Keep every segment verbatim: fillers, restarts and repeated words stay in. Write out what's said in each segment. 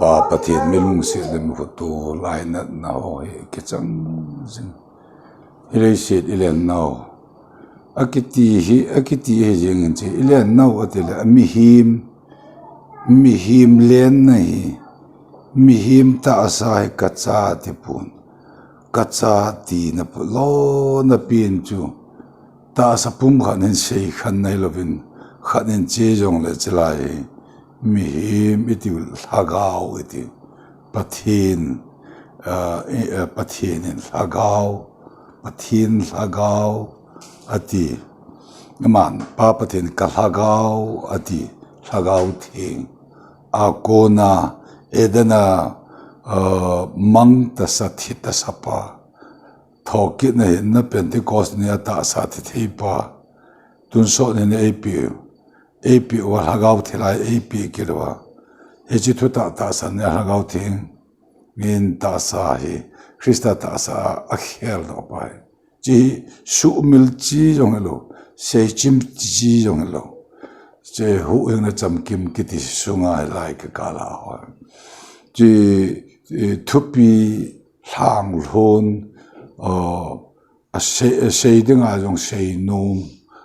Pa Pathen mi lungset le mi khoto lainatna ho hi kichang jing. Hi leiset i len nau. Akiti hi, akiti hi jing in chi. I len nau ati le, mihem, mihem lenna hi, mihem tahsa hi ka cha ti pon. Ka cha tina pu, lona pen chu. Tahsa pum khat in sei khan nei lovin, khat in che jong le che lai hi. Mihem i tiu lhagao i ti. Pathen, ah, i, ah, Pathen in lhagao, Pathen lhagao a ti. Aman, Pa Pathen ka lhagao a ti, lhagao theng. A kona, Eden a, ah, mang tasa thi tasa pa. Thokitna hinna Pentecost ni a tahsa thi thei pa. Tonsot ni ei pi. Ei pi uva lhagao thilai ei pi kit uva. Hiche thu tah tahsa ni a lhagao theng. Min tahsa hi. Christa tahsa a khel doh pa hi. Chi hi suhmil chi jong hilou. Seichim chi jong hilou. Che huhhingna chamkim kiti sunga hilai ka kala ho. Chi, eh, thupi lhang lhon, uh, a sei, a sei dinga jong sei nom,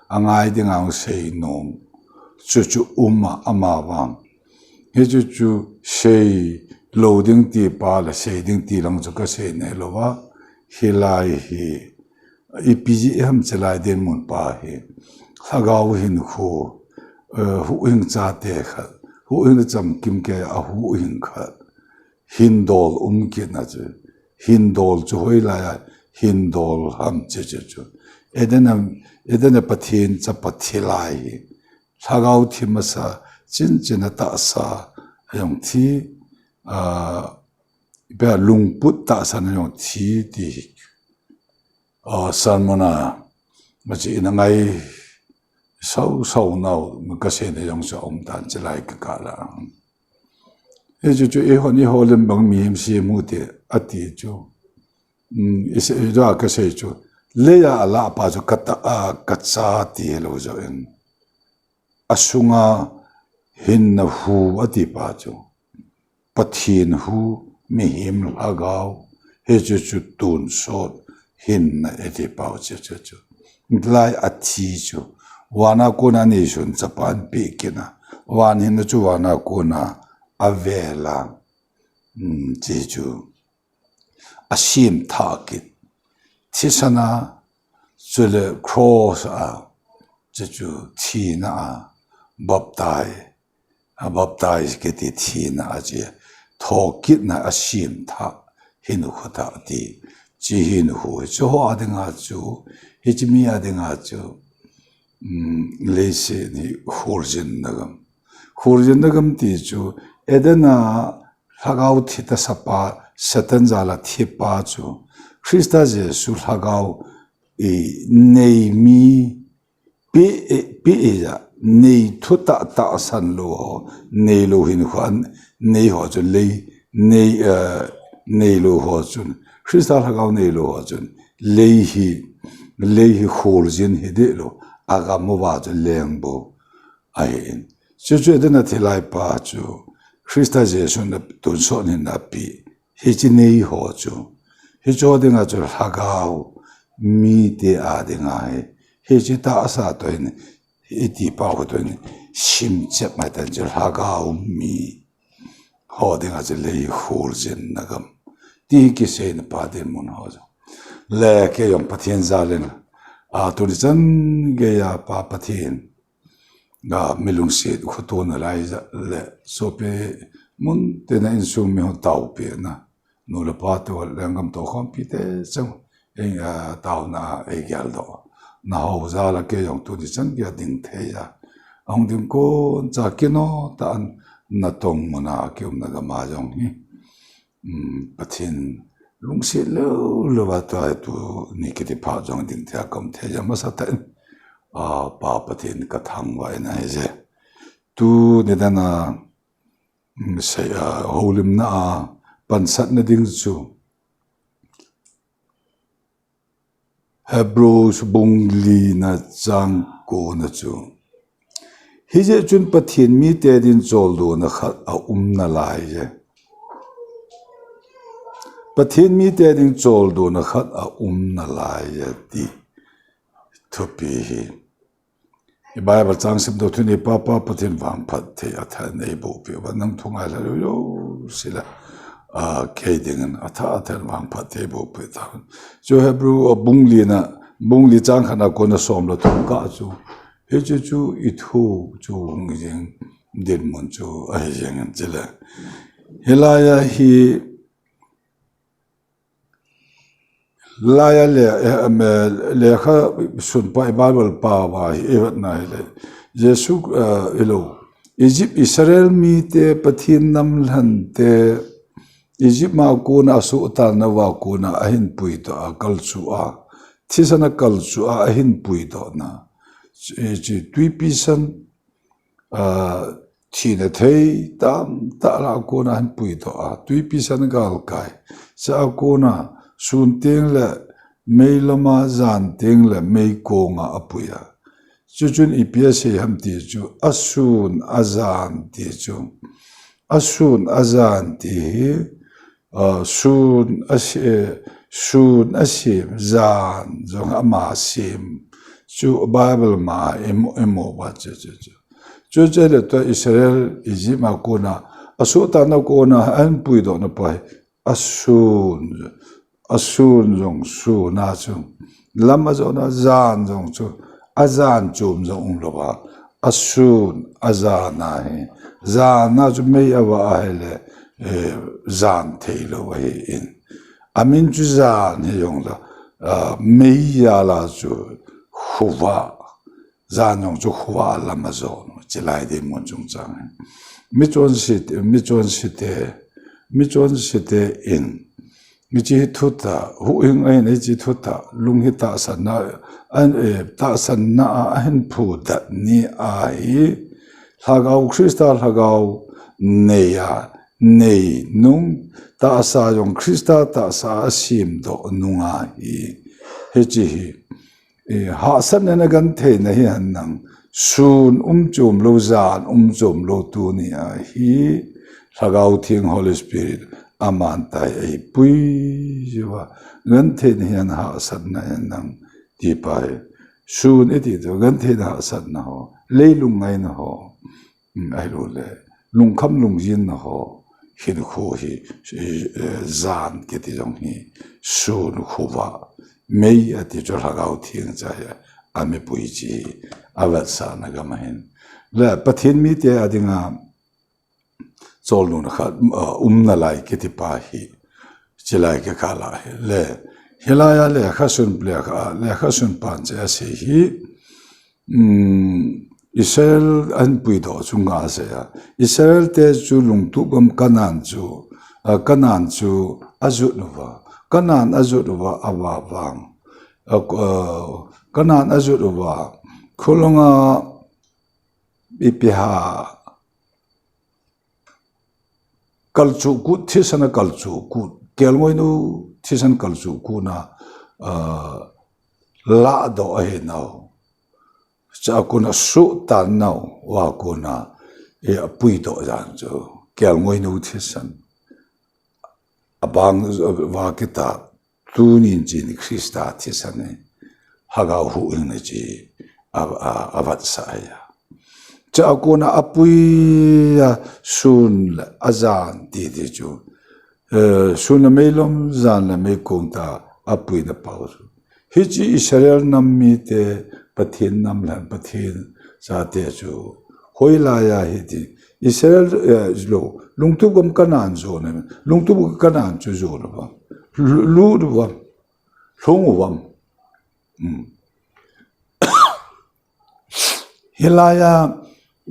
a ngai dinga jong sei nom. Chu chu um a, ama vang. Hichu chu sei lou ding ti pa le sei ding ti lang chu ka sei nei lou va. Hilai hi, ipi jeh ham che lai dinmun pa hi. Lhagao hinkho, eh, huhhing chate khat. Huhhing chamkim kei a huhhing khat. Hindol um kitna chu. Hindol chu hoilai a hindol ham che che chu. Eden a, Eden a Pathen chapa thi lai hi. Lhagao thi masa chin chin a tahsa a jong thi, ah, ipi a lungput tahsa na jong thi ti hi. Ah, sermon a, ma chi ina ngai sau sau nau, ma ka sei na jong sa um tan chi lai ka kala. Hichu chu i hon i holim bang mihem si mu te a ti chu. Um, i se, i da ka sei chu. Leia a la pa chu ka ta, a, ka cha ti hilou jo in. A sunga hinna hu a ti pa chu. Pathen hu, mihem lhagao, hichu chu tonsot hinna e ti pau chu chu chu. Lai a thi chu. Vana kona neisun chapa an pe kit na. Van hinna chu vana kona a vela. Um, chi chu. A sem thah kit. Thisan a, chule cross a, chu chu thina a, baptize, a baptize kiti thina a chi, thokitna a sem thah, hinkho thah ti, chi hinkho, chu ho a dinga chu, hiche mi a dinga chu, um, leiset hi kholjinna gam. Kholjinna gam ti chu, Eden a lhagao thi tasa pa, Satan jal a thi pa chu, Christa Jesu lhagao i nei mi, pi, pi i ja, nei thu tah tahsan lou ho, nei lou hinkho, nei ho chu lei, nei, eh, nei lou ho chun, Christa lhagao nei lou ho chun, lei hi, lei hi kholjin hi deh lou, a gam uva chu leng bou. Ahin. Chu chu Eden a thi lai pa chu Christa Jesu na tonsot hinna pe. Hiche nei ho chu. Hiche ho dinga chu lhagao mite a dinga hi. Hiche tahsa toh hin, iti pa ho toh hin, sim chep mai tan chu lhagao mi ho dinga chu lei kholjinna gam. Ti kiseina pa dinmun ho chu. Le kei jong Pathen jal in. A tuni chan geiya Pa Pathen. Nga mi lungset u khoto na lai ja le sopi mun te na insung mi ho taopi na. Nu le pa te ho lenggam toh khompi te chang. Ei, a, taona ei gel doh. Na ho jal a kei jong tuni chan geiya ding thei a. Ahung ding kon cha kino ta an na tong muna kium na gam a jong hi. Um, Pathen lungset lou lou va tua tuni kiti pha jong ding thei a ka um thei a masa tah in. A, Pa Pathen ka thangvah in ahi je. Tuni dan a, um, sei a, holimna a, pansatna ding chu. Hebrews bung li na chang ko na chu. Hijeh chun Pathen mite din choldona khat a um nalai je. Pathen mite ding choldona khat a um nalai e ti thupi hi. I Bible chang simdoh thun i Papa Pathen vangphatthei athah in eiboh peh uva, nang thu ngailha jouse le, a, kei dingin athah, athah in vangphatthei eiboh peh tahen. Chu Hebrew, a, bung li na, bung li chang khat na kona som le thum kah chu, hichu chu i thu chu hung jing dinmun chu ahi jingin chule. Hilai a hi Lai a le, eh, em, eh, lekha sunpa i Bible pao a hi i vet na hile. Jesu, eh, ilo. Egypt Israel mite Pathen namlhante Egypt ma kona asohtan nauva kona ahin puidoh a kalchuh a. Thisan a kalchuh a ahin puidoh na. Chi, chi twipi san a, thina thei tamtah lah a kona ahin puidoh a, twipi san galkai. Chua kona sun teng le meilom a, jan teng le meikong a apui a. Chuchun ipi asei ham ti chu, asun, ajan ti chu. Asun, ajan ti hi, a, sun, ase-, sun asem, jan jong ama sem. Chu Bible ma i mu, i mu uva chu, chu, chu. Chuche le tua Israel, Egypt ma kona, asohtan a kona, ahin puidoh na pa hi, asun, asun jong sun a chu. Lam ajon a jan jong chu, ajan chom jong umlou va. Asun, ajan ahi. Jan a chu mei avah ahile, eh, jan theilou ahi in. Amin chu jan hijong la, ah, mei jal a chu khovah. Jan jong chu khovah lam ajon, chilai dinmun chungchang. Mi chonse te, mi chonse te, mi chonse te in, hiche thutah, huhhing ahin hiche thutah, lung hi tahsanna, an, eh, tahsanna a ahin phudat ni ahi, Lhagao Christa Lhagao nei a, nei nung tahsa jong Christa tahsa a semdoh nung ahi, hiche hi. Eh, hahsatna le gentheina hi hen lang, sun um chom lou, jan um chom lou tuni a hi, Lhagao Theng Holy Spirit aman tah a eipui jiuva, gentheina hi hen hahsatna hen lang ti pa hi. Sun iti chu gentheina hahsatna ho, leilung ngaina ho. Um, ahilou le, lungkham lungjinna ho, hinkho hi, eh, jan kiti jong hi, sun khovah, mei ati chu Lhagao Theng cha hi, amipui chi, avetsahna gam ahin. Le, Pathen mite a dinga, choldona khat, uh, um nalai kiti pa hi, chilai kikah lah hi. Le, hilai a lekha sun, lekha, lekha sunpan chu asei hi, um, Israel ahin puidoh chunga asei a. Israel te chu lungtup gam Canaan chu, uh, Canaan chu ajot uva. Canaan ajot uva avah vang. Uh, uh, Canaan ajot uva. Khulunga ipi ham kalchuh kut, thisan a kalchuh kut, kelngoinu thisan kalchuh kut na, ah, lahdoh ahi nau. Chua kona suhtan nauva kona, eh, apuidoh jan chu, kelngoinu thisan. Abang, va kita, tunin chin Christa thisan hi, Lhagao huhhingna chi, a, a, avetsah ahi a. Chua kona apui a sun le ajan titi chu, eh, sun le meilom, jan le meikong tah a apuina pau chu. Hiche Israel nam mite, Pathen namlhen, Pathen chate chu, hoilai a hiti, Israel, eh, lou, lungtup gam Canaan jona, lungtup gam Canaan chu jona uvam, lu-, lut uvam, lhung uvam. Um. Hilai a,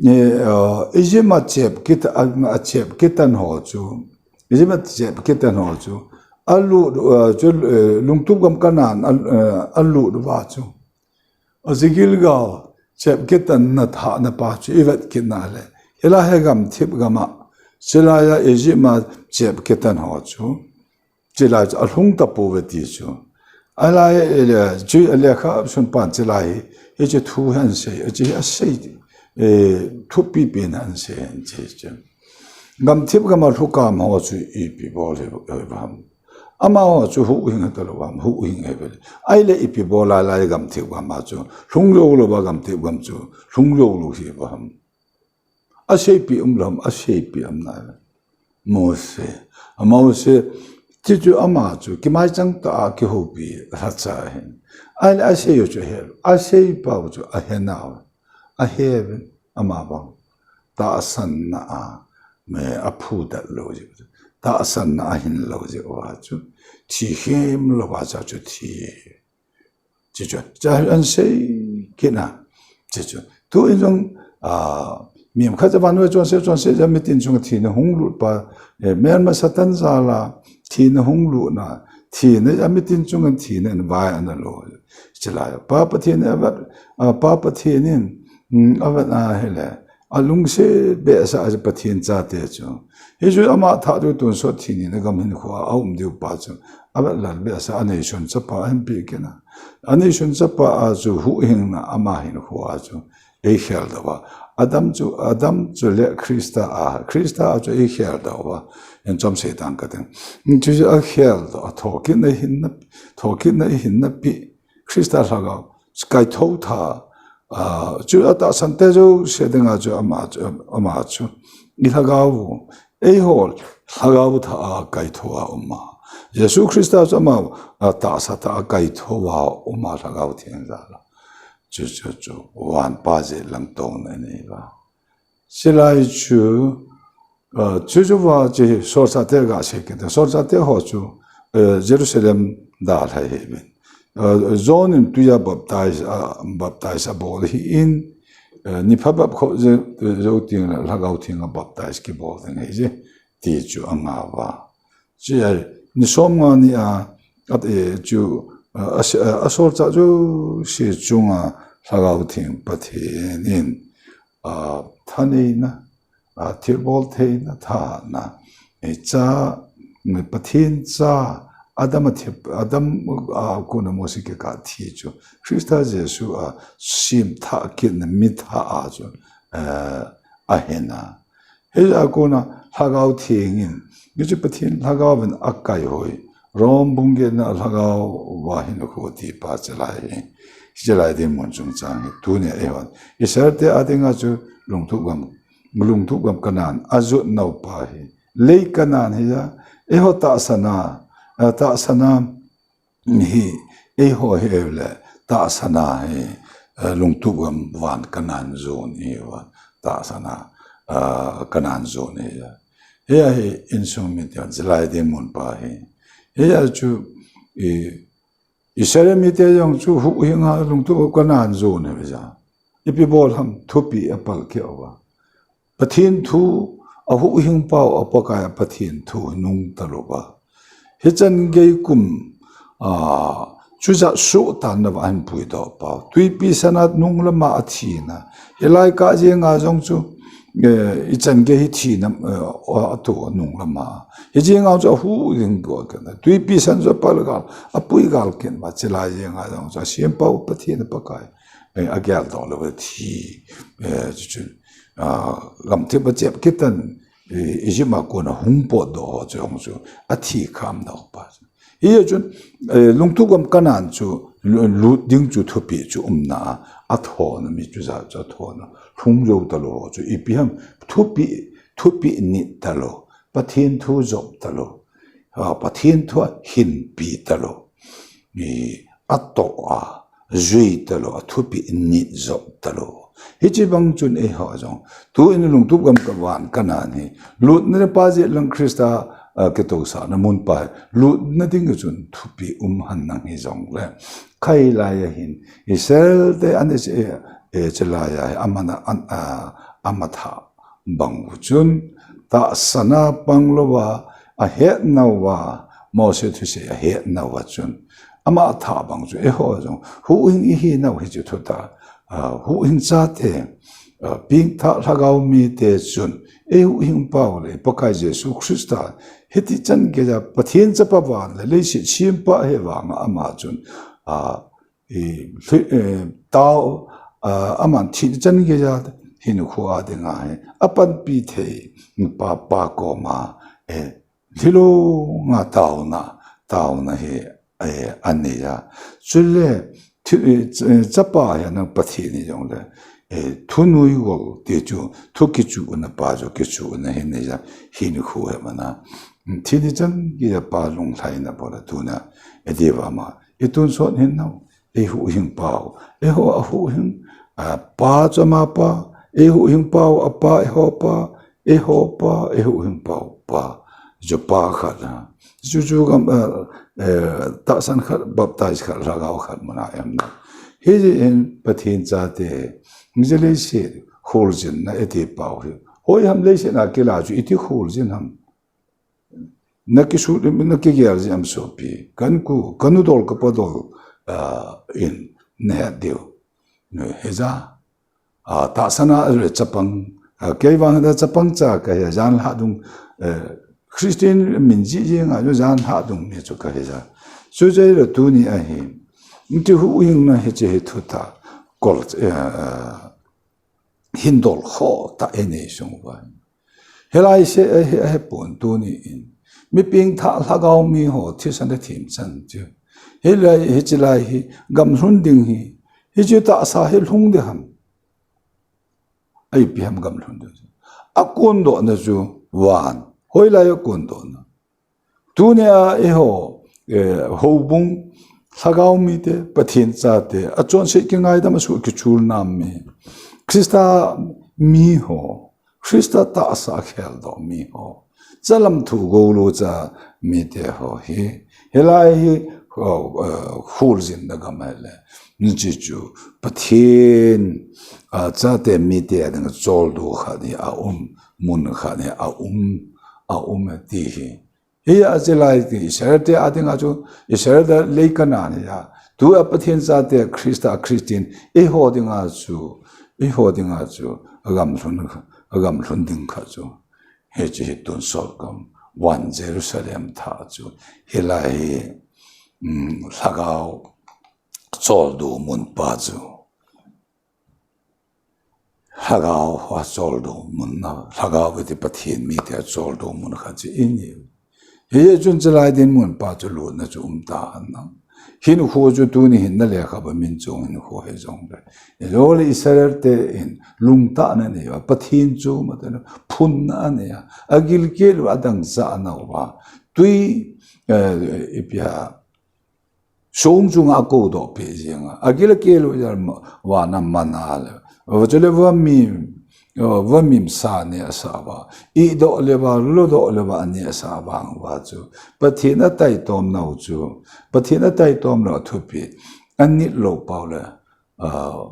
eh, uh, Egypt a chep kit, a, achep kitan ho chu, Egypt a chep kitan ho chu, alut, uh, chu, eh, lungtup gam Canaan, a, eh, alut uva chu. Ache Gilgal chep kitanna thahna pa chu ivet kit na le, hilai hi gamthip gam a, chilai a Egypt a chep kitan ho chu, chilai chu alhung tapouve ti chu. Alai, eh, chu lekha sunpan chilai hi, hiche thu hi ahin sei, hiche hi asei, eh, thupi pen ahin sei, ahin sei chu. Gamthip gam a lhukam ho chu ipi bol hi, eh, ham. Amaho chu huhhing talou ham, huhhing ahi ve. Ahile ipi bol a lai gamthip gam a chu lhung jou lou va, gamthip gam chu lhung jou lou hi va ham. Aseipi um lou ham, aseipi um nai. Mose. A Mose, chuchu ama chu kimaichang tah a kihoupi lhacha ahin. Ahile asei u chu ahe lou. Asei pau chu ahe nau. Ahe uvin ama bang. Tahsanna a, me aphudat lou jeh. Tahsanna ahin lou jeh uva chu. Thi khem lou va cha chu thi. Chuchu, cha an sei kit na. Chuchu. Tu in jong, a, mi khat cha vannoi chonset, chonset cha mitin chunga thina hung lut pa, eh, melma Satan jal a, thina hung lut na, thina cha mitin chunga thina in vai ana lo. Chulai, Pa Pathen in avet, a, Pa Pathen in, mm, avet ahile. Alungset behseh a Pathen chate chu. Hichu ama thah diu tonsot thi ni na gam hinkho a um diu pa chu. Avet lal behseh a aneisun chapa ahin pe kit na. Aneisun chapa a chu huhhingna ama hinkho a chu. Eikhel doh uva. Adam chu, Adam chu le Christa a, Christa a chu eikhel doh uva. Eng chom sei tang kating. Chuchu akhel doh, athokitna hinna, thokitna hinna pi. Christa lhagao. Kaitho tha, a, chu atahsan te jouse dinga chu ama chu, ama chu. I lhagao, eiho lhagao tha a kaitho a um a. Jesu Christa chu ama, a, tahsa tha a kaitho a um a lhagao theng jal a. Chu, chu, chu, van pa jeh lang tong na nei va. Chulai chu, a, chuchu va chu solchah te ga sei kit. Solchah te ho chu, a, Jerusalem dalha ahi uvin. A, John in tui a baptize, a, baptize abol ahin, a, ni phabep kho jou, jou teng le lhagao theng a baptize kibol ding ahi je, ti chu angah uva. Chulai, ni som nga ni a, at e chu, a, a, a solchah jouse chunga lhagao theng Pathen in, a, thaneina, a, thilbol theina, thahatna, e, cha, Pathen cha, Adam a thi, Adam a kona Mose kikah thi chu, Christa Jesu a semthah kitna mi thah a chu, a, ahin a. Hijeh a kona lhagao theng in, hichu Pathen lhagao vin akaihoi. Rom bung get na lhagao va hinkho ti pa chulai hi. Chulai dinmun chungchang hi. Tuni a eihon Israel te a dinga chu lungtup gam, lungtup gam Canaan ajot nau pa hi. Lei Canaan hi a, eiho tahsan a, a tahsan a, hi, eiho hi le, tahsan a hi, eh, lungtup gam van Canaan jon hi va, tahsan a, eh, Canaan jon hi a. Hi a hi insung mite chulai dinmun pa hi. Hi a chu, i, Israel mite jong chu huhhing a lungtup gam Canaan jon hi va ja. Ipi bol ham thupi apal keu va. Pathen thu, ahuhhing pau a Pakai a Pathen thu nung talou va. Hichan gei kum, a, chujat soh tan na va ahin puidoh pau. Tuipi san a nung lama athina. Hilai kah jenga jong chu, eh, ichan gei hi thina, eh, a, ato nung lama. Hijeng a chu ahuhhing pau kena. Tuipi san chu apal gal, apui gal kit ma chulai jenga jong chu asem pau Pathen a Pakai. Eh, ageldoh lou va thi, eh, chu chu. A, gamthip a chep kit tan, e, Egypt a kona hung potdoh ho chu hung chu, athi kham nau pa. Hi a chun, e, lungtup gam Canaan chu, lu-, lut ding chu thupi chu umna a, athona mi chu ja chu athona. Lhung jou talou ho chu, ipi ham, thupi, thupi nit talou, Pathen thu jop talou, a, Pathen thu a hinpi talou. I, atoh a, jui talou, athupi nit jop talou. Hiche bang chun eiho jong. Tuin lungtup gam ka van Canaan hi. Lutna pa jeh lang Christa, a, kitousahna mun pa hi. Lutna ding chun thupi um hen nang hijongle. Khailai a hin. Israel te an e, e, chulai a hi. Amana, an, a, amatha. Bang u chun, tahsan a pang louva, ahet nauva, Mose thusei ahet nauva chun, ama athah bang chu, eiho jong, huhhing ihi nau hichu thutah, a, huhhing chate, a, pengthah lhagao mite chun, eihuhhing pau le, Pakai Jesu Christa, hiti chan geiya, Pathen chapa van le, leiset sempa ahi vanga ama chun, a, i, lhi-, e, tao, a, aman thina chan geiya hinkho a dinga hi, apanpi thei pa, pa koma, e, lhilou nga taona, taona hi, eh, anei a. Chule, thi-, eh, ch-, eh, chapa hi nang Pathen ni jongle, eh, thunui gol ti chu, thu kichuhna pa chu kichuhna hi nei a, hinkho hi mana. Thi ni chan kia pa lunglhaina bol a tuna, eh, diva ma, i tonsot hin nau, eihuhhing pau, eiho ahuhhing, a pa chu ama pa, eihuhhing pau, apa, eiho pa, eiho pa, eihuhhing pau, pa. Chu pa khat a. Chu chu gam, eh, eh, tahsan khat, baptize khat, lhagao khat muna em na. Hi in Pathen chate, hi leiset, kholjinna eti pau hi. Hoi ham leiset na kila chu iti kholjin ham. Na kisu, na kigel jin ham sopi. Kan ku, kanu dol kapa dol, ah, in, na het diu. Hi ja. A, tahsan a le chapang, a, kei vang da chapang cha kahi a, janlhah dung, eh, Christian min ji ji nga jo janlhah dung ni chu kahi a. Chu jai le tuni ahi. Hiche huhhingna hiche hi thutah kol, eh, eh, hin dol kho tah e nei sung uva. Hilai se, eh, hi, hi pon tuni in. Mi pengthah lhagao mi ho thisan a thim chan chu. Hilai, hiche lai hi gamlhun ding hi. Hiche tahsa hi lhung ding ham. Ipi ham gamlhun ding. Akondohna chu van. Hoilai akondohna. Tunia eiho, eh, houbung, lhagao mite, Pathen chate, achonset kingaidam a suh kichul nam mi. Christa mi ho, Christa tahsa kheldoh mi ho. Chalam thu golu cha mite ho hi. Hilai hi, ho, eh, kholjinna gam ahile. Hiche chu Pathen, ah, chate mite a ding choldo khat hi aum, mun khat hi aum, aum ti hi. Hi a chilai ti Israel te a dinga chu, Israel te lei Canaan hi a. Tua Pathen chate Christa Christian, eiho dinga chu, eiho dinga chu, agamlhun, agamlhun ding khat chu. Hiche hi tonsot gam, van Jerusalem thah chu. Hilai hi, um, lhagao, choldo mun pa chu. Lhagao a choldo mun na, lhagao iti Pathen mite a choldo mun khat chu i nei. Hichun chilai dinmun pa chu lutna chu um ta an nang. Hinkho chu tuni hin na lekha ba min chung hinkho hi jong le. Ijole Israel te in lungtah na nei a, Pathen chu mata na, phunna anei a, agilkel u adang cha anau va. Tui, eh, ipi ham, song chunga akodoh peh jeng a. Agil akel u jal ma-, vana mana le. Chule vamim, vamim sa neh sa va. Idoh le va, lodoh le va aneh sa vang va chu. Pathen ataitom nau chu. Pathen ataitom nau thupi. Anit lou pau le. Ah,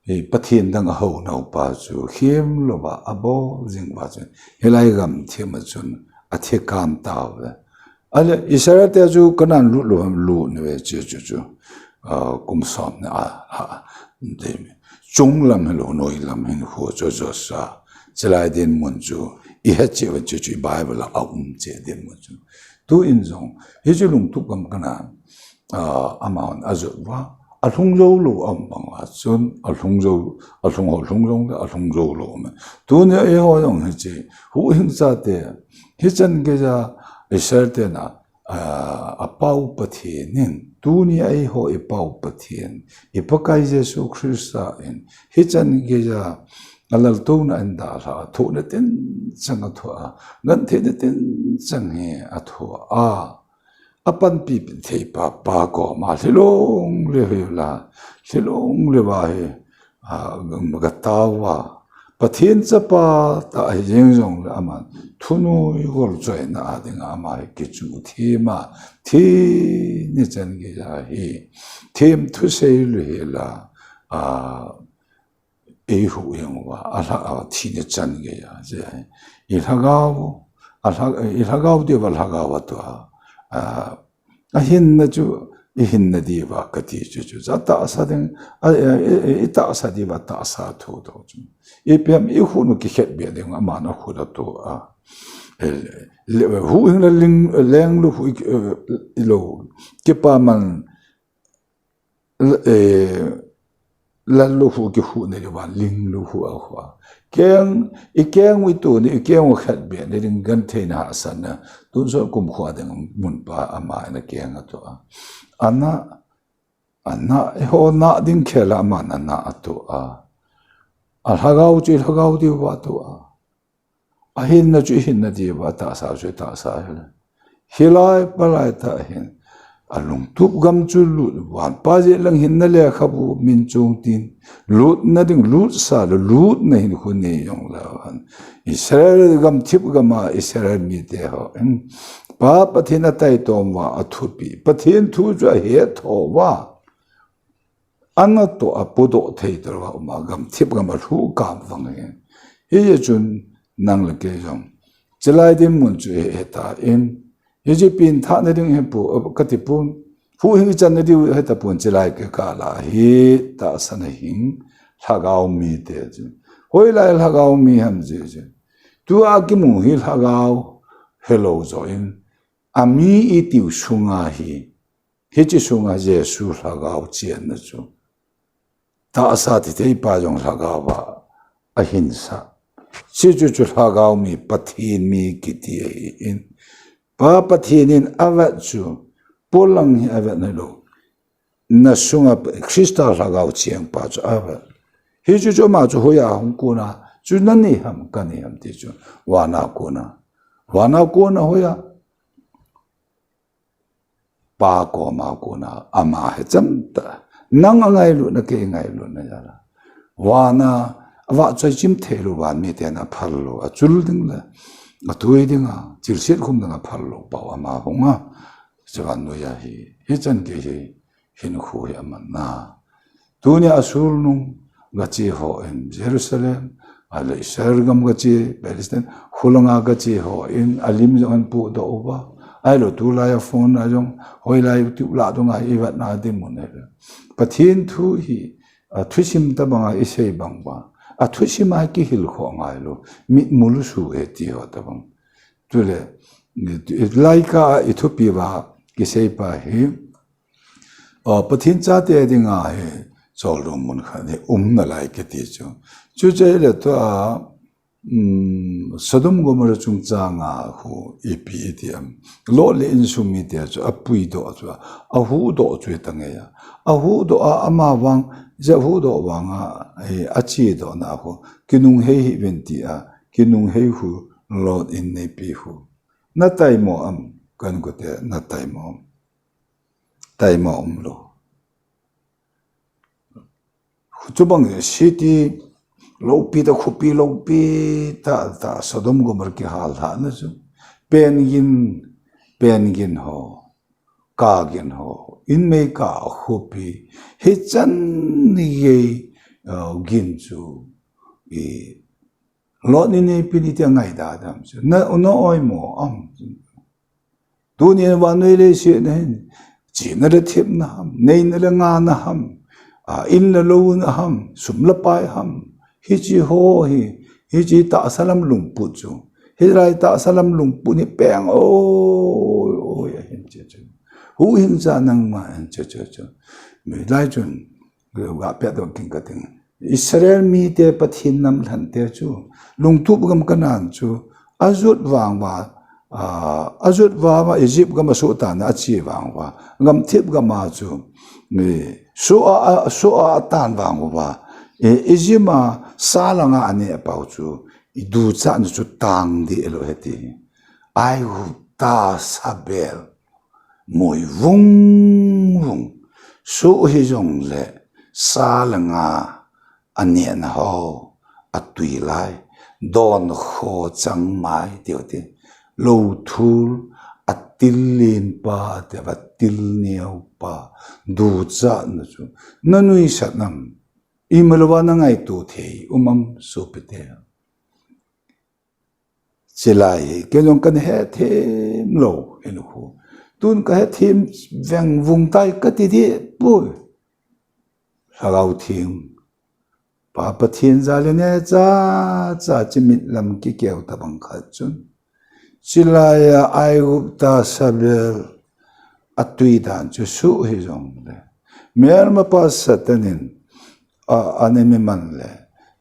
Hi Pathen dang ahou nau pa chu, khim lou va, abol jing va chu. Hilai gam thim a chun, athi kam tau ve. Ale, Israel te chu Canaan lut lou ham lut ni ve chu chu chu. Ah, kum som ni a, ha, de mi. Chung lam hilou, noi lam hinkho chu Joshua. Chilai dinmun chu, i het cheh va chu chu, i Bible a um cheh dinmun chu. Tu in jong, hiche lungtup gam Canaan. Ah, amahon ajot uva, alhung jou lou aum bang uva chun, alhung jou, alhung ho lhung jong le, alhung jou lou aum e. Tunia eiho jong hiche, huhhing chate, hichan geija, Israel te na, ah, apau Pathen in, tunia eiho ipau Pathen, i Pakai Jesu Christa in, hichan geija, alaltouna in dalha, thohna tinchang athoh a, gentheina tinchang hi athoh a, apanpi thei pa, pa koma lhilong le hi la, lhilong le va hi, a, ga tao va. Pathen chapa tah hi jeng jong le aman, thunui gol choina a dinga ama hi kichu thim a, thi ni chan geija hi, thim thusei lou hi la, a, Eihuhhing uva, alha, a, thi ni chan geija, je, i lhagao, alha, i lhagao diuva lhagao atua, a, ahinna chu, i hinna diuva kati chu chu, ja tahsa ding, a, e, e, e, i tahsa diuva tahsa thu to chu. Ipi ham i khut u kikhetbeh ding, aman akhut ato a. E, le, huhhing le ling, leng lou hu, e, ilou, kipaman, eh, lal lukhu kikhu na diu van ling lukhu a khu a. Keng, i keng u i tu ni, i keng u khat be ni ding genthei na hahsatna. Tun so kum khu a ding mun pa ama na keng a tu a. Ana, ana, ho na ding khela ama na na a tu a. A lhagao chi lhagao diu va tu a. A hinna chu i hinna diu va tahsa chu tahsa hela. Hilai palai ta hin. A lungtup gam chu lut van pa je lang hinna le khabu min chung tin. Lut na ding lut sa le lut na hin khu ni yong la han. Israel gam thip gam a Israel mi te ho. In pa Pathen a tai tom va a thupi. Pathen thu chu a he tho va. Ana to a pudoh thei tawh a um a gam thip gam a lhu kam vang hi. Hi chun nang le kei jong. Chilai din mun chu he ta in. Hi ji pin tha na ding he pu ka ti pun. Hu hi chan na diu he ta pun chilai ke ka la hi ta sana hing lhagao mi te chu. Hoi lai lhagao mi ham ji ji. Tu a ki mu hi lhagao hello zo in. A mi i tiu sunga hi. Hichi sunga Jesu lhagao chianna chu. Tahsa ti thei pa jong lhagao va a hinsa. Chi chu chu lhagao mi Pathen mi kiti ahi in. Pa Pathen in a vet chu polang hi a vet na lo. Na sunga Krista lhagao chiang pa chu a vet. Hi chu chu ma chu hoya hung kuna chu na ni ham ka ni ham ti chu. Wana kuna. Wana kuna hoya. Pa koma kuna ama he cham ta. Nang a ngailu na kei ngailu na ya la. Wana a va choi chim thei lu van mi te na phal lo a chul ding la. A tui ding a chil siat khum ding a phal lo pau ama hung a. Chavan nu ya hi. Hi chan ke hi hin khu hi ama na. Tuni a sul nung ga che ho in Jerusalem, a le Israel gam ga che, Palestine, khulanga ga che ho in a lim jong an pu do uva. Ai lo tu lai a phone a jong, hoi lai tu la dong a i vat na di mun he. Pathen thu hi, a thusim ta bang a i sei bang ba. A thusim a ki hil kho ngai lo, mit mul su he ti ho ta bang. Tu le, ni tu, lai ka i thupi va ki sei pa hi, Aw, Pathen chate dinga hi choldo mun khat hi um nalai kiti chu. Chuche le tua, um, Sodom Gomorrah chungchanga khu ipi iti am. Lot le insung mite chu apuidoh chu, ahuhdoh chu tangei a. Ahuhdoh a ama vang, je ahuhdoh vanga, eh, achedohna khu, kinunghei hih uvin tia, kinunghei khu, Lot inneipi khu. Nataimo am, kan kote, nataimo am. Taimo umlou. Chubang city loupi ta, khopi loupi ta, ta Sodom Gomorrah kihal lhahna chu. Pengin, pengin ho, kagin ho, inmei ka khopi, hichan ni gei, uh, gin chu, i, Lot inneipi ni tia ngaidam chu. Na, na oimo am. Tuni vannoi leiset na hin, chena le thepna ham, neina le ngahna ham, a, in le louna ham, sum le pai ham, hichi ho hi, hichi tahsa lam lungput chu. Hilai tahsa lam lungput ni peng oi, oi, ahin che chu. Huhhingsa nangma ahin che che chu. Milai chun, ga pet dong king ka ting. Israel mite Pathen namlhante chu, lungtup gam Canaan chu, ajot vang uva, a, ajot uva, Egypt gam a suhtan a ache vang uva, gamthip gam a chu, ni, suh a, a, suh a atan vang uva, e, Egypt a sa langa aneh pau chu, i duchatna chu tang deh lou ahi ti. Aigupta sabel. Moi vung vung. Suh hijongle, sa le nga anehna ho, atui lai, don kho chang mai tiu ti. Lou thul, atil len pa, ati va til neo pa, duchatna chu. Na nuisat nam, imalouva na ngaito thei, um am sopite. Chilai hi, kei jong kan hethem lou, in khu. Tun ka hethem veng vung tai ka ti di pui. Lhagao theng. Pa Pathen jal in e cha, cha chi mit lam kikeu tabang khat chun. Chilai a Aigupta sabel atui dan chu suh hijongle. Melmapa Satan in a, anemi man le.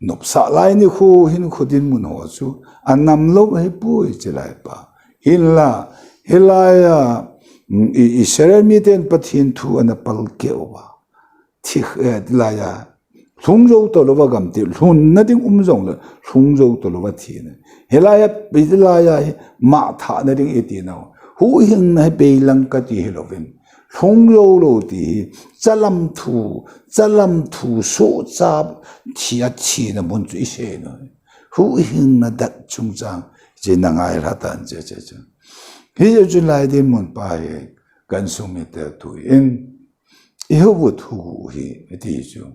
Nopsah lai nikho hin kho dinmun ho chu anam lou ahipoi chi lai pa. Hinla, hilai a, mm, i, Israel miten Pathen thu ana palkeh uva. Thi, eh, lai a, lhung jou talouva gam ti, lhunna ding um jongle, lhung jou talouva thina. Hilai a, hilai a hi, mah thahna ding iti nau. Huhhingna hi beilang kati hilouvin. Lhung jou lou ti hi, chalam thu, chalam thu sohcha thi a thina mun chu isei nau. Huhhingna dat chungchang, chi na ngailha tan che che che. Hijeh chun lai dinmun pa hi, ka insung mite thu in, i hugu thugu hi, iti chu.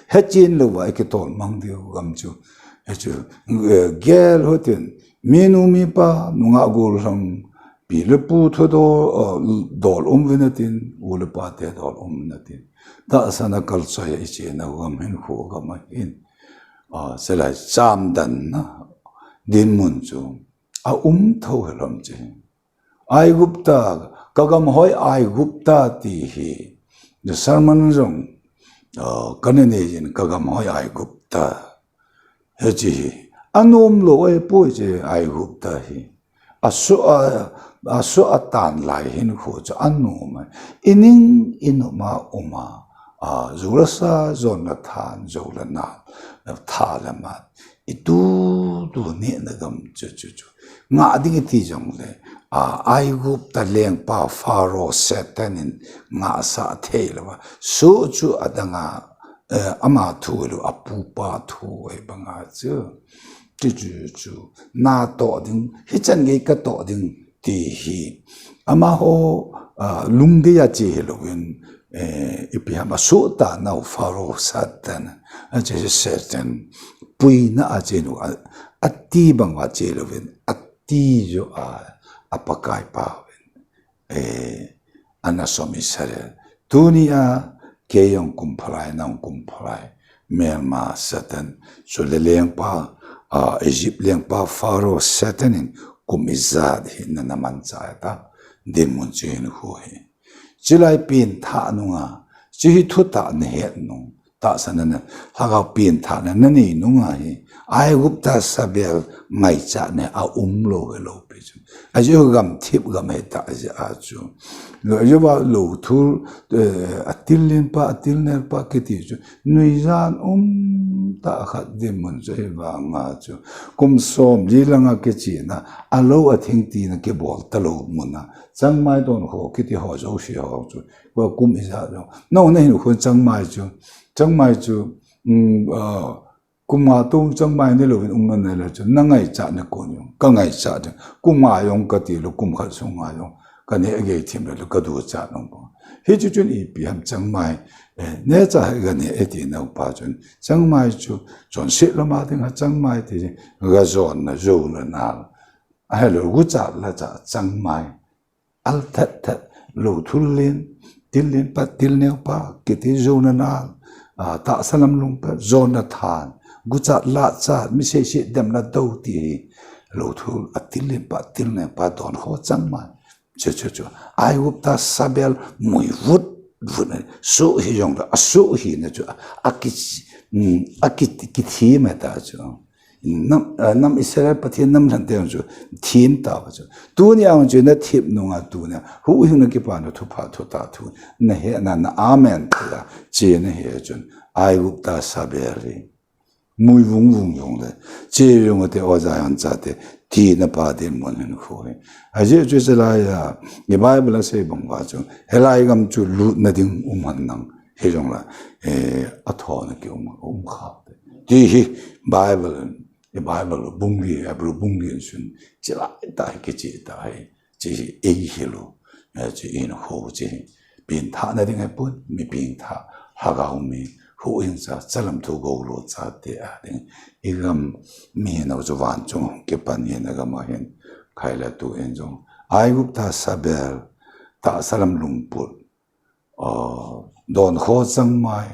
Hechen louva, i kitol mang diu gam chu. Hichu, eh, gel hotin, minu mipa, nungah gollhang, pi le pu thudol, eh, dol um vin atin, u le pa te dol um vin atin. Tahsan a kalchoi a i chena gam hin kho gam ahin. Ah, selai chamdanna, dinmun chu, a um tho hilou ham chi. Aigupta, ka gam hoi Aigupta ti hi. The sermon jong, uh, ka na nei jin ka gam hoi Aigupta. Hichi hi. Anom lou ahipoi chi Aigupta hi. Asu a, asu a tan lai hin kho chu anom a. I ning i nom a um a. A, julasa, jonna than, joulana, tha le mat. I tu, tu nehna gam chu, chu, chu. Ngah ding iti jongle, a, Aigupta lengpa Pharaoh Satan in ngahsah thei louva. Soh chu adanga, eh, ama thu lou, apupa thu ahi banga chu. Chu, chu, chu. Na toh ding, hichan gei ka toh ding, ti hi. Amaho, ah, lunggei a che hilouvin, eh, ipi ham asoh tah nau Pharaoh Satan, a che Satan, puina a che nu, a, ati bang a che louvin, ati jo a, a Pakai pa uvin, eh, ana som Israel. Tuni a, kei jong kum phalai, nang kum phalai. Melma Satan, chule lengpa, a, Egypt lengpa Pharaoh Satan in kum ijat hi na, na manchah ta, dinmun chu hin khu hi. Chulai pengthah nunga, chu hi thutah na het nung, tahsan a na, lhagao pengthah na, na nei nunga hi, Aigupta sabel ngaichat na a um lou hilou pi chu. Ajeh chu gamthip gam hita ajeh a chu. Lo, ajeh va lo thul, eh, a til len pa, a til nel pa kiti chu. Nuijan um tah khat dinmun chu hivanga chu. Kum som li langa kichena, a lo a thing tina kibol talou muna. Changmai donkho kiti ho jouse ho chu. Ko kum ijat jong. Nang na hin khun changmai chu. Changmai chu, um, ah, Kum nga tou changmai ne louvin um na nai le chun, na ngaichat na kon jong, ka ngaichat jong, kum nga jong kati lou, kum khat sunga jong, ka neh gei thim le lou, ka duchat nung pa. Hichu chun ipi ham changmai, eh, neocha hi ka neh e ti nau pa chun, changmai chu, chonset lama ding a changmai ti, ka jonna, joulana, ahilou, guchat lachat changmai. Al that that, lo thul len, til len pa, til neo pa, kiti jona nal, a, tahsa lam lung pa, jona than, guchat lachat, mi seiset dem la do ti hi, lo thul, a til len pa, til neo pa, donkho changmai. Chu, chu, chu. Aigupta sabel mui vut, vut na, su hi jong la, a su hi na chu, a ki, mm, a ki, ki thi ma ta chu. Nam, eh, nam Israel Pathen nam lhante jong chu, thim tauva chu. Tuni a jong chu na thip nunga tuni a. Huhhingna kipana thupha thu ta thu. Na he na, na amen ta. Che na he chun. Aigupta sabel ri. Mui vung vung jong le. Che jong te o Zion chate. Thina pa dinmun hin khu hi. Ajeh chu chalai a. I Bible a sei bang uva chu. Hilai gam chu lutna ding um hen lang. Hijong la, eh, a thona ki um, um kha. Ti hi Bible, eh, Bible bung li, Hebrew bung li sun, chi lai ta hi, kichi ta hi, chi hi, ei hi lo, eh, chi in ho chi hi. Pengthah na ding ahipon, mi pengthah, lhagao mi, huhhingsa, chalam thu gou lo chate a ding. I gam mi nau chu van chung, kipan hi na gam a hin, khai la tu in jong. Aigupta sabel, tahsa lam lungput, Aa, donkho changmai,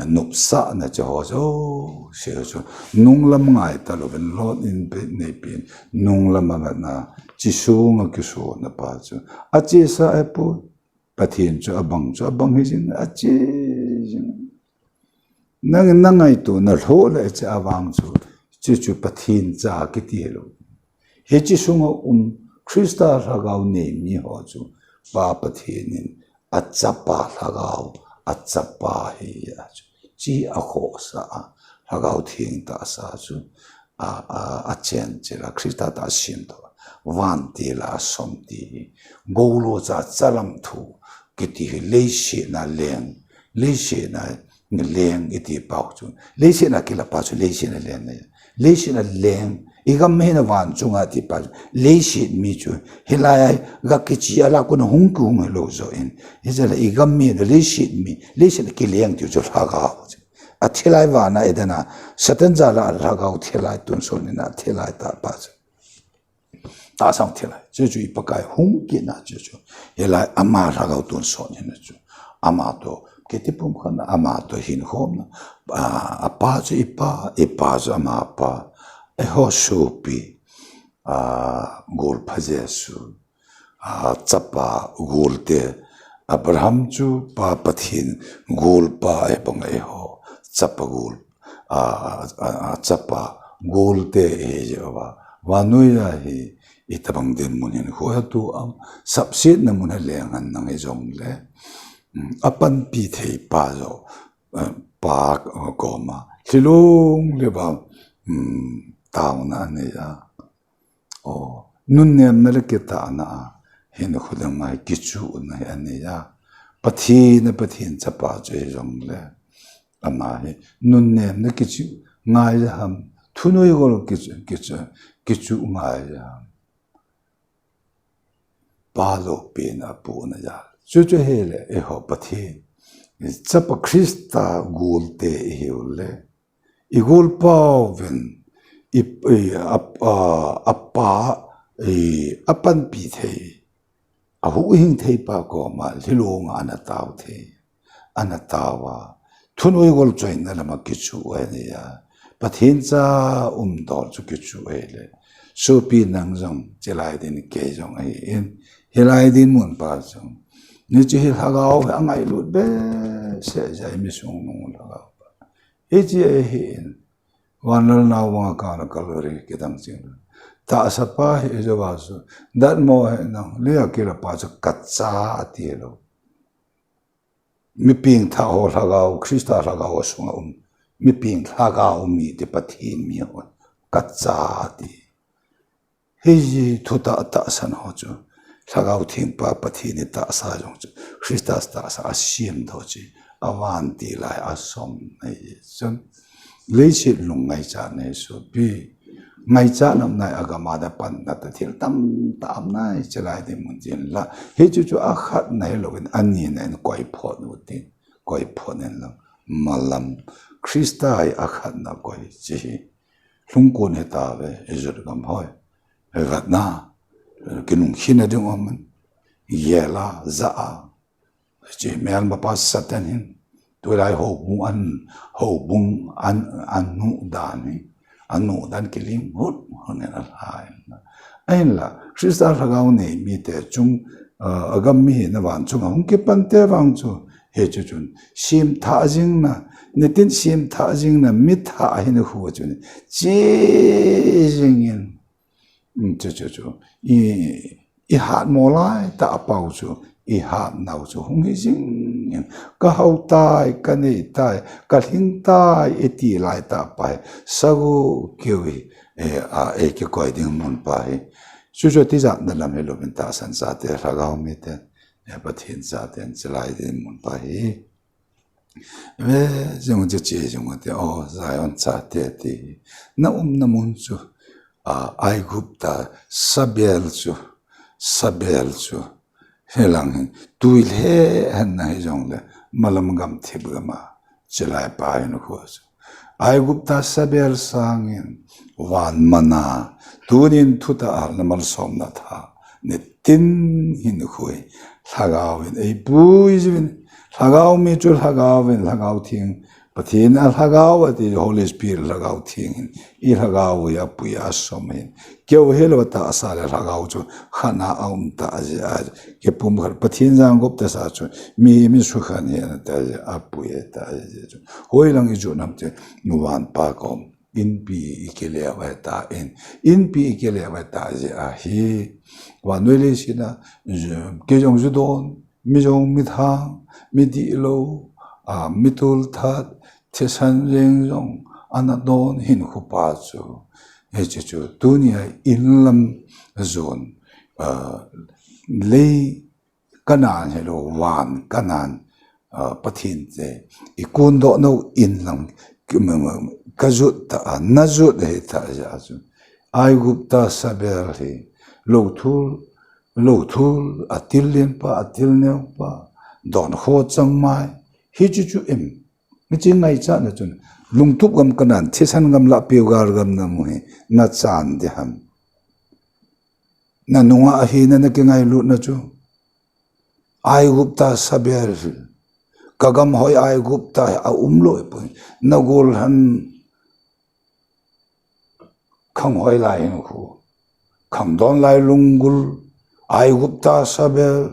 nopsahna che ho jouse chu, nunglam ngai talouvin, Lot in pe, neipen, nunglam a vetna, chi sunga kisona pa chu. Achesa ahipoi, Pathen chu abang chu, abang hi jing, ache jing. Nangin nangaito nalhoh le hiche avang chu, hiche chu Pathen cha kiti hilou. Hiche sunga um Christa lhagao nei mi ho chu Pa Pathen in achapa lhagao, achapa ahi a chu. Hiche akhohsah a, Lhagao Theng tahsa chu a, a, achenchil a, Christa tah a asemdoh a, vantil a asom ti hi. Goulo cha chalam thu kiti hi leiset a leng, leiset a leng iti pau chu. Leiset a kila pa chu leiset a leng ahi. Leiset a leng, igam hina van chunga ti pa chu. Leiset mi chu hilai a gakiche a la kona hung kihung hilou joh in. Hiche la igam hina leiset mi, leiset a kileng tiu chu lhagao chu. Athilai vana Eden a, Satan jal a lhagao thilai tonsot in athilai tah pa chu. Tahsa thilai. Chuchu i Pakai hung kitna chuchu. Hilai ama lhagao tonsot hina chu. Ama toh, kiti pumkhatna, ama toh hinkhomna. A, apa chu i pa, i pa chu ama pa. Eiho sopi. A, golpha Jesu. A, chapa golte. Abraham chu Pa Pathen golpa ahi banga eiho. Chapa gol. A, a, a, chapa golte ahi Jehovah. Vannoi a hi itobang dinmun hinkho hi atu am, sapsetna mun hi leng hen nang hijongle. Um, apanpi thei pa joh, eh, pa, eh, koma. Lhilung le ba, um, taona anei a. O, nunnemna le kitahna a, hinkho dang mai kichuhna hi anei a. Pathen a Pathen chapa chu hijongle. Ama hi, nunnemna kichuh ngai ham, thunoigol kichuh, kichuh, kichuh ngai ham. Pa loupi na apohna jal. Chuchu hile, eiho Pathen. Chapa Christa golte ihiu le. I golpa uvin, i, i, a, a, apa, i, apanpi thei, ahuhhing thei pa koma, lhilung a ana tao thei, ana tao a, thunoigol choina lama kichuh ahi a, Pathen cha umdol chu kichuh ahile, sopi nang jong, chilai din kei jong ahi in, hilai dinmun pa jong, hiche hi lhagao hi angailut behseh jeh a mi sung nung lhagao pa. Hiche ahin, vanlal nau vanga kana Calvary kidang ching. Tahsa pa hi Jehovah chu, datmo hi nang, lei a kila pa chu kacha ati lou. Mi pengthah ho lhagao, Christa lhagao asunga um. Mi pengthah lhagao mi ti Pathen mi ho. Kacha ati. Hiche thutah tahsan ho chu, Lhagao Theng pa Pathen in tahsa jong chu, Christa tahsa asemdoh chu, avantil a asom ahi chun, leiset lung ngaichat nei sopi, ngaichat nam nai agam a da panna tah thil tamtah um nai, chilai dinmun jin la. Hichu chu akhatna hilouvin, anina in koi phot utin, koi phot in lang, malam, Christa hi akhatna koi chu hi. Lhungkon hitave, Egypt gam hoi. Hetna, kinung khina ding um in. Gel a, ja a. Hiche melmapa Satan hin. Tulai houbung an, houbung an, anu dan hi. Anu dan kiling hut, hut in alhai. Ahinla, Christa lhagao nei mite chung, ah, agam mi hina vang chunga hung kipan te vang chu. Hichu chun, semthah jingna, nitin semthah jingna, mithah hinkho chun, che jingin, um, chu, chu, chu, i, i hatmo laitah a pau chu, i hatnau chu, hung hi jingin, ka hao tai, ka nei tai, ka lhing tai, i ti laitah pa hi, sago keu hi, eh, a, eh, kikoi ding mun pa hi. Chuchu tijatna lam hilouvin tahsan chate, lhagao mite, eh, Pathen chaten, chilai dinmun pa hi. Ve jing u che che jing u te, o, Zion chate ti. Na umna mun chu, a, Aigupta, Sabel chu, Sabel chu. Hilang hin, tui lheh hen na hijongle, malam gamthip gam a, chilai pa hinkho chu. Aigupta Sabel sangin, van manna, tunin thutah a na malsomna tha, nitin hinkho hi, lhagao in, eipui jiuvin, lhagao mi chu lhagao in, Lhagao Theng, Pathen a Lhagao ati, Holy Spirit Lhagao Theng hin, i Lhagao hi apui a som hin. Keu hilou tahsa le Lhagao chu khat a aum tah jeh a, kipumkhat Pathen jangop tahsa chu, mi, mi sukhen hi ana tah jeh a, apui tah jeh chu. Hoilang i jot nam ti, van pa kom. Inpi i kile uva ta in, inpi i kile uva ta jeh a hi. Vannoi leiset a, kei jong ju don, mi jong mi thang, mi dihlou, a, mi tulthat, thisan jeng jong, ana don hinkho pa chu. Hiche chu, tuni a inlam jon, a, lei Canaan hilou, van Canaan, a, Pathen te, i kondoh nau in lang, ki-, ma-, ma-, ka jot ta, a, na jot hita jeh a chu. Aigupta sabel hi, lou thul, lou thul, a til len pa, a til neo pa, don kho chang mai, hichu chu em. Hiche ngaichat na chun, lungtup gam Canaan, thisan gam lah peugal gam na mu hi, na chan ding ham. Na nunga ahina na kingailutna chu. Aigupta sabel. Ka gam hoi Aigupta a um loi poi. Na gol han khang hoi lai hinkho. Khang don lai lunggul. Aigupta sabel.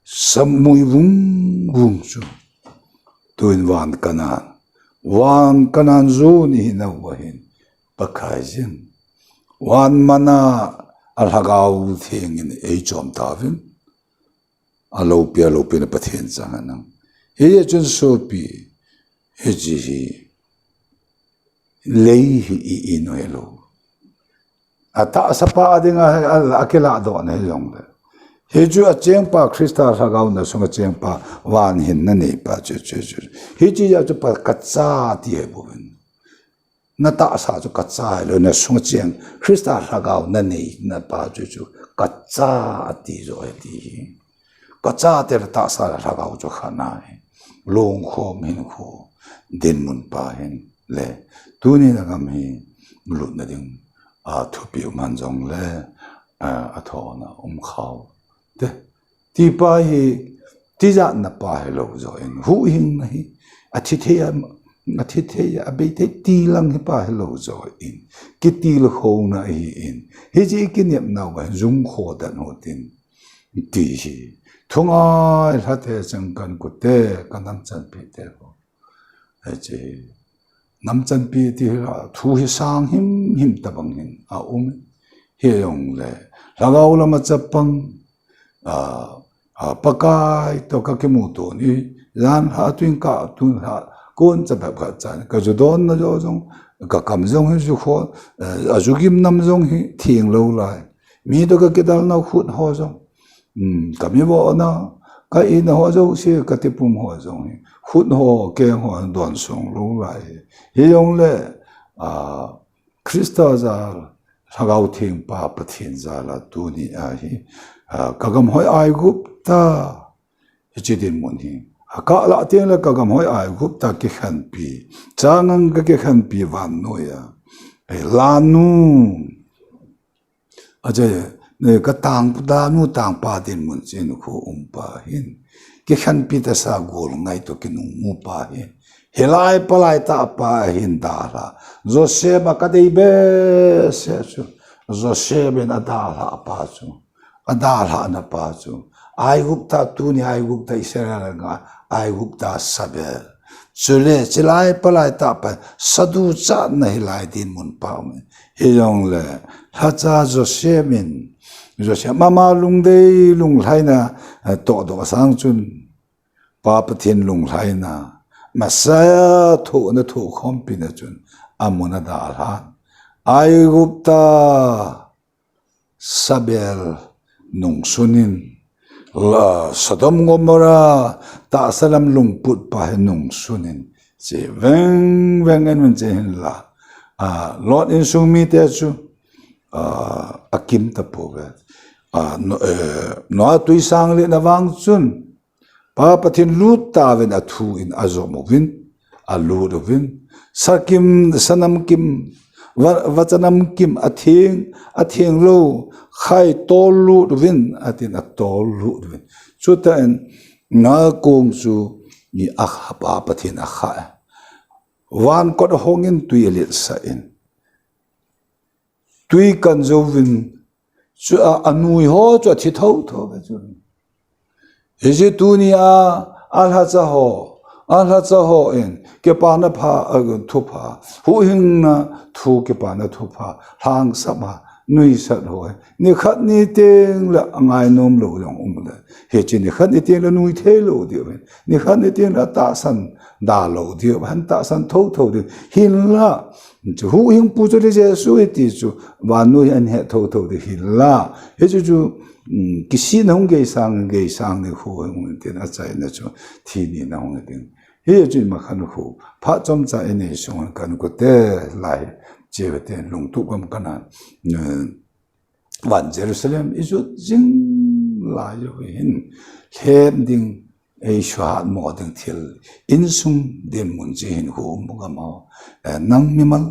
Samui vung vung chu. Tuin van Canaan. Van Canaan jon i hi nau ahin. Pakai jin. Van mana a Lhagao Theng in ei chom tauvin. A loupi, a loupi na Pathen chang a nang. Hiche chun sopi. Hiche hi. Lei hi i, i noi lou. A tahsa pa a dinga, a, a kilah doh na hi jong le. Hichu a cheng pa Christa Lhagao na sunga cheng pa van hin na nei pa chu, chu, chu. Hiche a chu pa ka cha ti hi bouvin. Na tahsa chu ka cha hilou na sunga cheng Christa Lhagao na nei na pa chu, chu ka cha ati jo hi ti hi. Ka cha te le tahsa le Lhagao chu khat na hi. Lungkhom hinkho. Dinmun pa hin le. Tuni na gam hi lutna ding. A thupi um han jong le. A, a thona um khao. Te. Ti pa hi, tijat na pa hilou jo in. Huhhing na hi. A thi thei a, a thi thei a, a bei thei ti lang hi pa hilou jo in. Kitil khou na hi in. Hiche i kinep nau va jung kho dan ho tin. Ti hi. Thungai lhate chang kan kute, ka nam chanpi te ho. Hiche hi. Nam chanpi ti hi la, thu hi sang him him tabang hin. A um. Hi jong le. Lhagao lama chapang. A, a, Pakai to ka kimuto ni. Jan ha tuin ka tun ha. Kon cha bep khat chan. Ka ju don na jo jong. Ka kam jong hi ju kho. A, a ju gim nam jong hi. Thing lou lai. Mi to ka kidal na khut ho jong. Um, ka mi vo na, ka in ho jong si, ka tipum ho jong hi. Khut ho, keng ho, don sung lou lai. Hi jong le, a, Christa jal, Lhagao Theng pa, Pathen jal a tuni a hi. A, ka gam hoi Aigupta, hiche dinmun hi. A ka lah teng le ka gam hoi Aigupta kikhenpi. Chang ang ka kikhenpi vannoi a. Ei, lanu. Ache, ne, ka tang, danu tang pa dinmun chin khu um pa hin. Kikhenpi tahsa gol ngai to kinung mu pa hin. Hilai palai tah pa hin dalha. Joseph a ka dei behseh chu. Joseph in a dalha pa chu. A dalha na pa chu. Aigupta tuni Aigupta Israel nga Aigupta sabel. Chule, chilai palai tah pa, sadu cha na hilai dinmun pa um. Hi jong le, lhacha Joseph in, Joseph mama lungdei lunglhaina, eh, toh doh sang chun, Pa Pathen lunglhaina, Messiah thohna thohkhompi na chun, amun a dalhan. Aigupta, Sabel nungsunin, la, Sodom Gomorrah, tahsa lam lungput pa hi nungsunin, che veng veng en un che hin la. A, Lot insung mite chu, a, akim tapouve. A, no, eh, Noah tui sang le na vang chun, Pa Pathen lut tauvin a thu in a jom uvin, a lut uvin. Sakim, sanam kim, va, vachanam kim, a theng, a theng lou, khai tol lut uvin, a tin a tol lut uvin. Chuta in, na kong chu, ni a kha pa Pathen a kha. Van kot a hong in tui a letsah in. Tui kan zo vin chu a, a nui ho chu a thi tho tho ve chu. Hiche tuni a, a lhacha ho, a lhacha ho in, kipana pha, a thupha, huhhingna thu kipana thupha, lhangsap a, nuisat ho, nikhat ni teng le a ngainom lou jong um le. Hiche nikhat ni teng le nui thei lou diu hin. Nikhat ni teng le tahsan da lou diu, han tahsan tho tho diu. Hinla, chu huhhingpu chu le Jesu hi ti chu, vannoi a hin he tho tho diu hinla. Hichu chu, um, kisihna hung geisang, geisang nikho hung tin achaina chu, thi nina hung tin. Hichu ima khan khu, phat chomcha inei sung kan kute lai, chevete lungtup gam kana, um, van Jerusalem ijot jing lai u hin, lhem ding, ei suhatmo ding thil, insung dinmun chi hinkho um gam ho, eh, nang mimal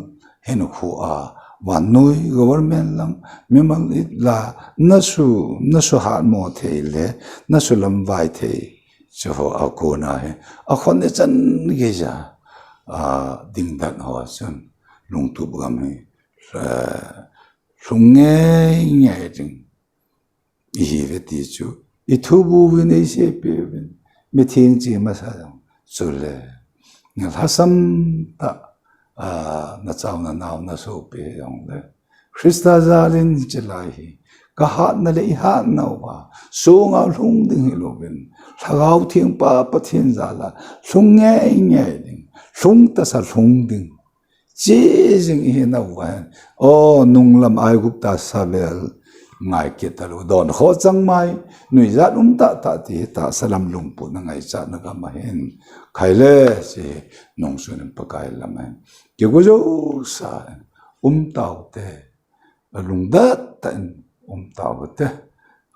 hinkho a, vannoi government lang, mimal itla, nasu, nasuhatmo thei le, nasulamvai thei, chu ho a kona hi, a khon ichan geija, a, dingdan ho chun, lungtup gam hi, eh, lhung ngei ngei ding. Ihi ve ti chu, i thubu vin, i sepi vin, mitheng chi masa jong, chule, na lhasam ta, a, na chau na nao na sopi jong le. Christa jalin chilai hi, ka hatna le i hatna uva, sunga lhung ding hilouvin, Lhagao Theng pa Pathen jala, lhung ngei ngei ding, lhung tasa lhung ding. Chi jing ihi nauva hin. O, nunglam Aigupta savel ngai kit talou. Don kho chang mai. Nuijat um tah tah ti hi tahsa lam lungputna ngaichatna gam a hin. Khai le chi nungsun in Pakai lam a hin. Kigo jousa in. Um taute. A lungdet tah in um taute.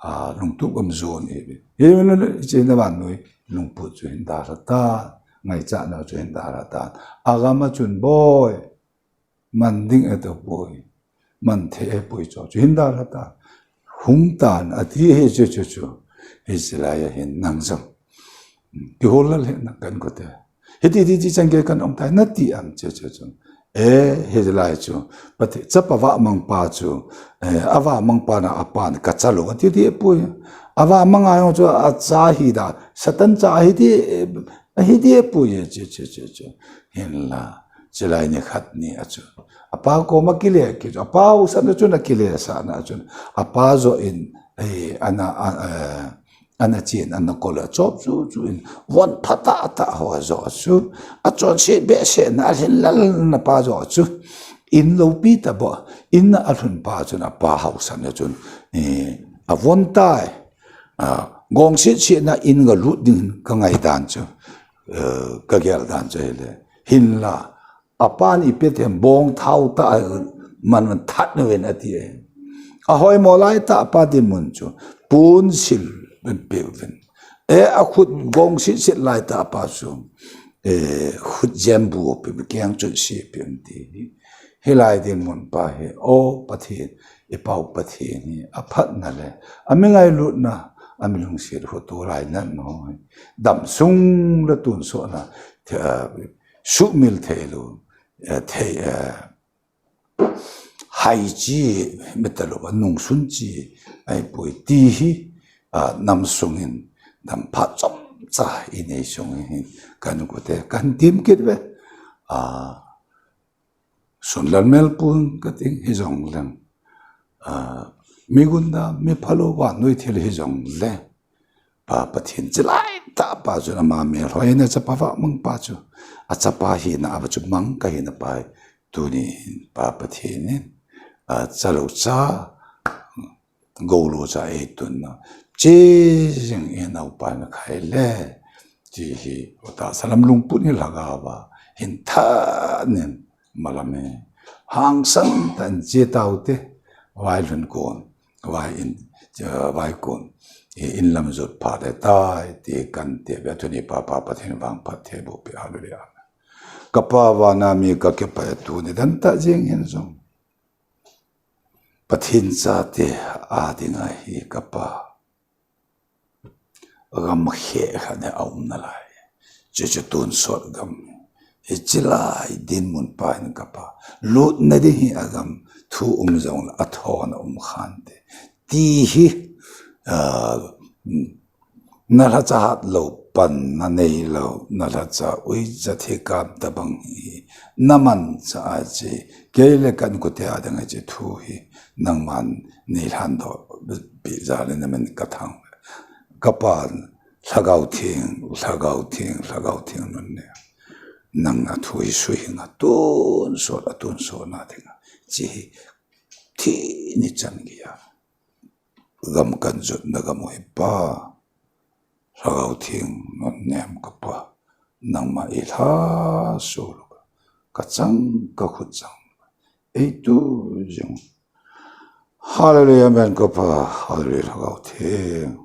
A lungtup gam jon ihi. Hi min le chi na vannoi lungput chu hin dalha ta. Ngaichatna chu hin dalha ta. A gam a chun boi. Man ding e to poi. Man thei e poi cho. Chu hin dalha ta. Hung tan ati hi chu chu chu. Hiche lai a hin nang jong. Kihol lal he na kan kote. Hiti ti ti chan gei kan um tai nati am chu chu chu. E, hilai chu. Pati, chapa vamang pa chu. E, a vamang pa na a pan ka cha lou ati ti poi. A vamang a jong chu a cha hi da. Satan cha hi ti, e, hi ti poi chu chu chu chu. Hinla. Chilai nikhat ni a chu. A pa koma kile kit chu. A pa hausatna chun a kilesahna chun. A pa jo in, e, ana, a, e, Ana chen, ana kol a chop chu chu in, von phatah tah ho a jo chu, a chonset behsehna a lhin lalna pa jo chu, in loupi tah bou, in a lhun pa chun a pa hausatna chun, eh, a von tai, a, gongset setna in ga lut ding ka ngai dan chu, eh, ka gel dan chu hile, hinla, A pan ipi them bong thao tah man man that na ven ati e. A hoimo lai tah pa dinmun chu pun sil ven pe ven. E a khut gong sit sit lai tah pa chu. E khut jem bu pe keng chu si pe ti. Hilai dinmun pa hi o Pathen, i pau Pathen hi a phatna le a mi ngailutna a mi lungset hu tu lai nan no. Dam sung le tun so na. Sumil thei lou, eh, thei, eh, hai chi, mi talou, a nungsun chi, ahi poi ti hi, ah, nam sungin, dam phat chomcha inei sungin, kan kote, kan tim kit ve. Ah, sun lal mel pun ka ting hi jong leng. Ah, mi gunda, mi phalou va noi thil hi jong le. Pa Pathen chilai tah pa chu ama mel hoi na chapa va mang pa chu. A chapa hi na a va chu mang ka hi na pa hi. Tuni hin Pa Pathen in, ah, chalou cha, goulou cha ei tun na. Che jing in au pa na khai le. Ti hi, o ta salam lungput ni lhagao va. Hin tha nin. Malam e, hangsan tah in che tau te, vai lhun kon, vai in, eh, vai kon, eh, in lam jot phat e tai, ti kan ti ve tuni pa, Pa Pathen vang phatthei boh peh, hallelujah. Ka Pa vana mi ka kipah e tuni dan tah jing hin jong. Pathen chate a dinga hi ka Pa. Gam khe khat hi a um nalai. Chuchu tonsot gam. Hiche lai dinmun pa hin kapa, lutna ding hi agam thu um jongle athon a um khante. Ti hi, ah, nalhacha hatlou, panna neilou, nalhacha uicha thikam tabang hi namanchah a che, kei le ka inkote a ding a che thu hi nangman neilhandoh peh jal in namin kathang. Kapa, Lhagao Theng, Lhagao Theng, Lhagao Theng nunnem. Nang a thu hi suhing a tonsot, atonsot na ding a. Hiche hi thini chan geiya gam kanjotna gam u hi Pa, Lhagao Theng nunnem kapa, nangma eilhaso lou, kachang kakhut chang, eitu jing. Hallelujah, amen kapa, hallelujah, Lhagao Theng,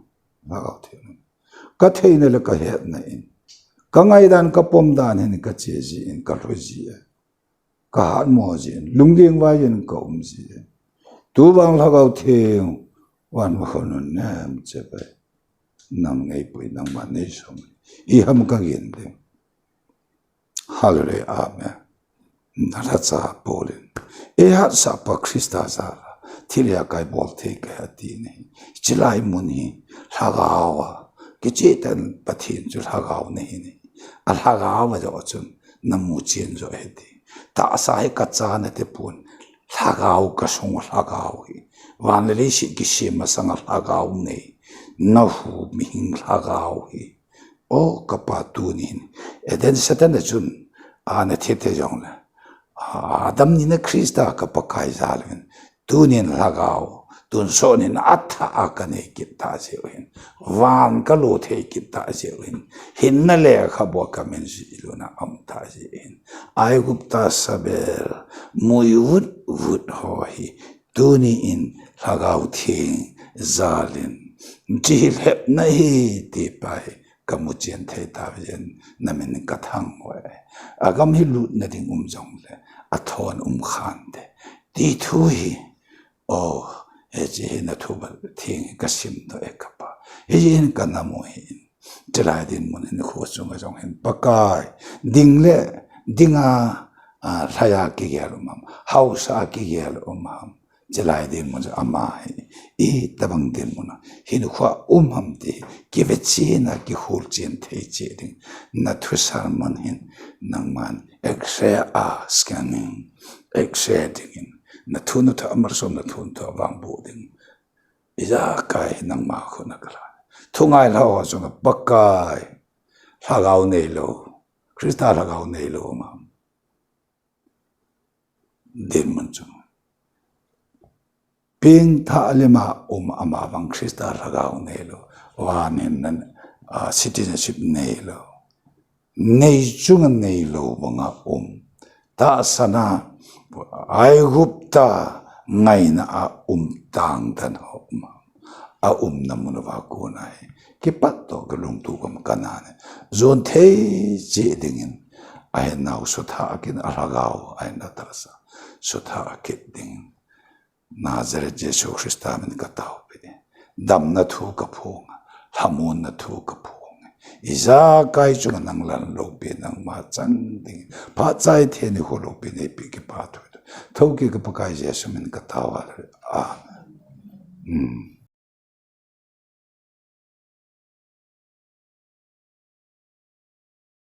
Lhagao Theng. Katheina le kahetna in, kangaidan kapomdan hin kache jin, kalhu jin, kahatmo jin, lungging vai in kaum jin. Tuvang Lhagao Theng, van ma khonun nem che pai. Nang neipui, nangma neisong. Iham kagin ding. Hallelujah, amen. Nalhacha Paul in, eihatsah pa Christa jal a thilha kaibol thei kahi ati nahi. Hiche lai mun hi Lhagao a kicheh tah in Pathen chu Lhagao nahi ne. A Lhagao a joh chun namu chen joh ahi ti. Tahsa hi kacha nate pon, Lhagao kasung Lhagao hi. Van le leiset kisem masang a Lhagao nei, nahu mihing Lhagao hi. O kapa, tunin Eden Satan a chun ana thi thei jongle, Adam nina Christa ka Pakai jal uvin, tunin Lhagao tonsot in athah a kanei kit tah jeh u hin, van kalo thei kit tah jeh u hin, hinna lekhabu a kamin jui lhon a um tah jeh u hin, Aigupta sabel mui vut vut ho hi, tuni in Lhagao Theng jal in, hiche hi lhepna ahi ti pa hi kamu chen thei tauve, namin kathang uve. Agam hi lutna ding um jongle, athon um khante. Ti thu hi, o, hiche hi nathu bal theng hi kasimdoh e kapa. Hiche hin kanam u hin, hiche lai dinmun hin nikho chunga jong hin Pakai, ding le, dinga, a, lhaiya kigel um ham, haosa a kigel um ham. Hiche lai dinmun chu ama hi, itobang dinmun a hinkho a um ham ti hi, kivechen a kihol chen thei cheh ding. Nathu sermon hin nangman X-ray a scanning, X-ray dingin, nathu nathu a malsom, nathu nathu a vangboh ding. Ijakai hi nangma khut a kalha. Thungai lhao a chunga Pakai, Lhagao neilou, Christa Lhagao neilou um ham. Dinmun chu. Pengthah lima um ama vang Christa Lhagao neilou. Van hin nan, a, citizenship neilou. Nei chunga neilou banga um. Tahsan a, Aigupta ngaina a um tangdan ho um. A umna mun uva kona hi, kipat toh kilungtup gam kana ne. Jon thei cheh dingin, ahinau suthah kit in, a lhagao, ahinau tahsa suthah kit dingin, Nazareth Jesu Christa min kataopi. Damna thu kaphong, lhamonna thu kaphong. Ijakai chunga nang lhan loupi, nangma chang ding. Phat chai thei nikho loupi neipe kipathu. Thokit ka Pakai Jesu min katao a. Amen. Hmm.